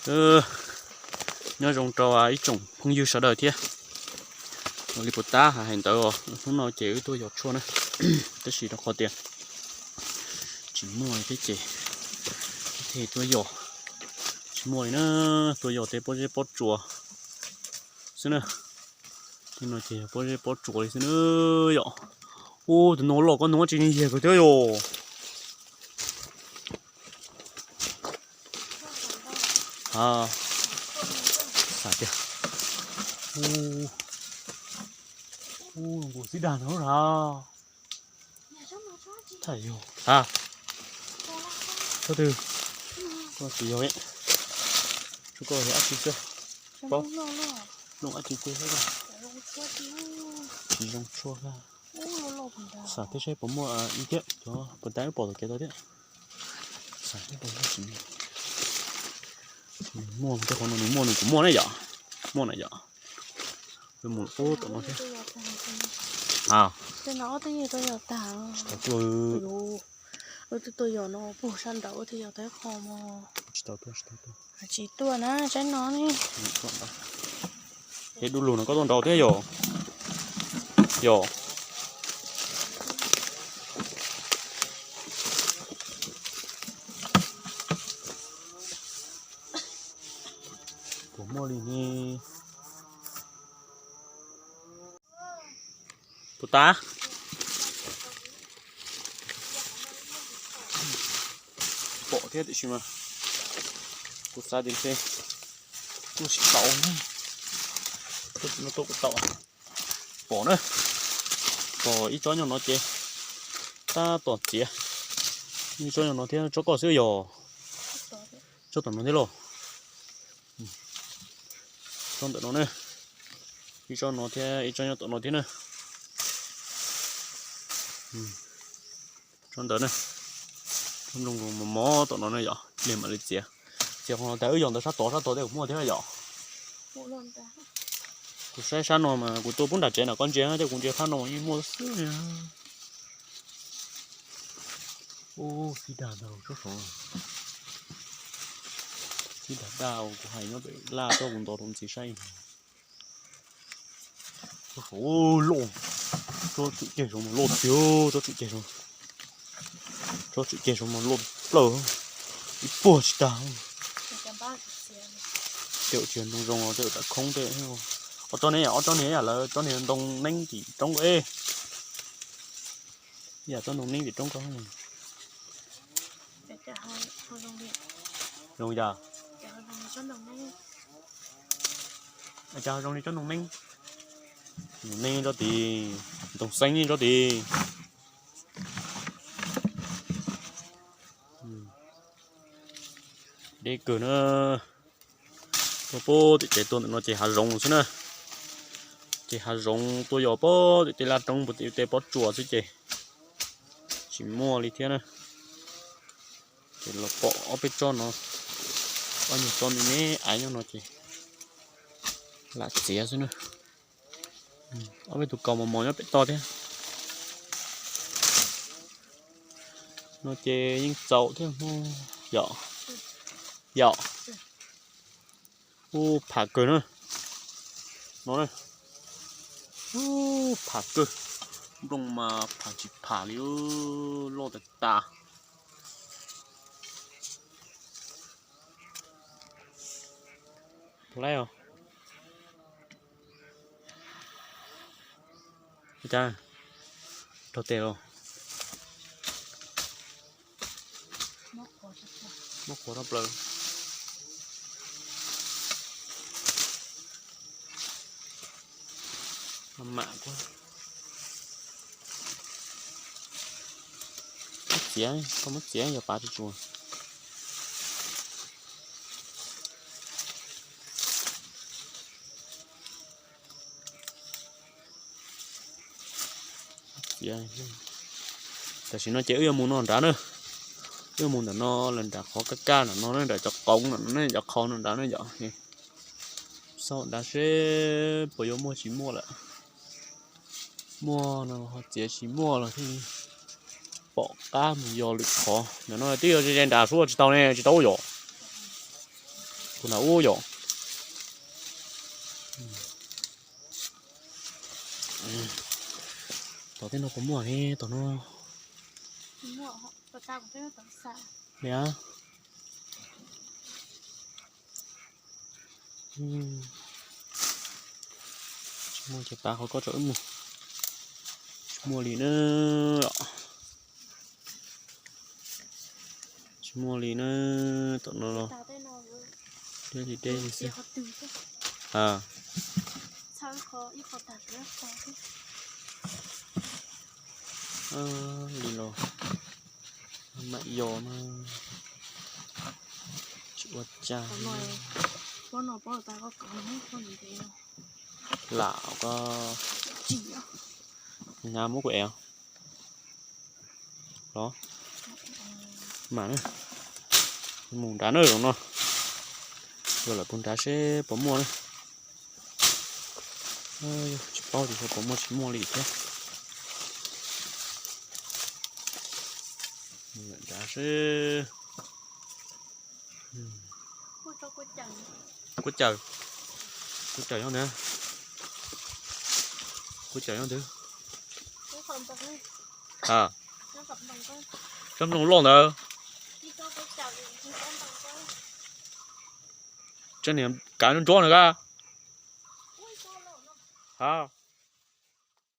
Nyob zoo rau ib tsoom phooj ywg sawv daws thiab. Ua li puas tab hais ntawd os, hnub no ces wb tuaj yos tshuaj na, tab sis rau qhov tias tsis muaj li thiab ces thiaj tuaj yos, tsis muaj li na, tuaj yos tej pob zeb pob tsuas xwb na. Tej no ces yog pob zeb pob tsuas li xwb na yom. Ub, tus no loj koj nug tsis ni yag kawg thiab yom. Xav tias, ub, ub, nkaus xib dag no lawm. Thaj yog, ha, tsob twg, koj tsis yog, tsuas koj yog dab tsi xwb, paub, looj dab tsi ces xwb, tsis zoo tshuaj. Xav thiab saib puas muaj ib thiab, cov puas tab wb pom tom kev tau thiab. Xav thiab puas muaj tsis, muaj tej qhov no nws muaj nws kuj muaj na yom, muaj na yom. Mus ub tom no thiab. Tsis tau tuaj, wb twb tuaj yos no puag sab nraud wb thiaj yos tau ib qho mog. Tsis tau tuaj, tsis tau tuaj. Tsis tuaj na, saib no ne. Es du lug no koj tuaj nraud thiab yom? Yom. Puas muaj li ne? Puas tas? Pom thiab tiam sis mas kuv xav tias ntshe tuaj tsis tau, tuaj tsis tau. Pom na, pom ib tsob nyob no ces tab tom txiav. Ib tsob nyob no thiab tsob koj xwb yog, tsob tom no thiab lauj. Tsob ntawm no ne, ib tsob no thiab ib tsob nyob tom no thiab na. Tsob ntawd na, tsob nplooj mos mos tom no ne yom, lig mam li txiav. Txiav qhov no tas wb yos ntawd sab tod, sab tod tej kuj muaj thiab yom. Kuv saib sab no mas kuv tuaj pub nram tsev na koj ntsia tej kuv ntsia sab no yeej muaj xwb. Ub, xib dag ntag tsob saud, xib dag daj kuv hais nyob pem laj tsob kuv nto rau ntxiv saib. Tsob saud loj, tsob tswm ceg saud mas loj tiag, tsob tswm ceg saud, tsob tswm ceg saud mas loj plaws, ib puag tsis tag. Tej tsis ntoo zoo, tej tsam khoob tej. Ob tsob ne yom, ob tsob ne yam lawv tsob niag ntoo neeb tim roob ko. Yam tsob ntoo neeb tim roob ko. Zoo yam, cas zoo li tsob ntoo neeb, ntoo neeb tsob tid, ntoo xeeb tsob tid. Deb kawg na. Tuaj pub tim tsev tuaj ntawm no ces hav zoov xwb na. Ces hav zoov tuaj yos pub tim tej laj roob pub tim tej pob tsuas xwb ces tsis muaj li thiab na. Ces los pom ob peb tsob no, ob nyuag tsob me me aiv nyob no ces lam txiav xwb na. Ob peb tus kaus mos mos nyob pem toj thiab. No ces yeej txaus thiab yom. Yom. Ub, pham kawg na. No na. Ub, pham kawg. Nplooj mas pham tsis pham li, loj tas tas. Laib os. Cas raug tes los. Muab qhuav rau plaws. Mam kuv muab txiav, koj muab txiav yog pav tsis tsuas. Tam sim no ces wb yuav mus no nrad na. Wb yuav mus ntawm no lawm nram qhov kaj kaj ntawm no ne, nram cov qoov ntawm no ne, cov qhov no nrad ne yom. Xauj nrad seb puas yuav muaj tsis muaj lawm. Muaj no ho txiav, tsis muaj los thiaj li pom qab mus yos lwm qhov. Ntawm no twb yog ze ze nrad suab tsis tau ne, tsis tau yom. Tus na ub yom. Tom tej no puas muaj ne, tom no. Nia. Tsis muaj ces pab qhov koj tso wb mus. Tsis muaj li na. Tsis muaj li na. Tom no los deb li deb li xwb. Li los mam yos mas tsis ua cas. Lam ko na muab kuv ev los mas mus nrad na, zoo no yog lawm puag nrad seb puas muaj na. Tsis paub tias puas muaj tsis muaj li thiab. Nrad seb. Kuv caws, kuv caws nyob ntawd, kuv caws nyob ntawd. Tsob nplooj loj ntawd. Tseeb niag kav nruab nrab na ka.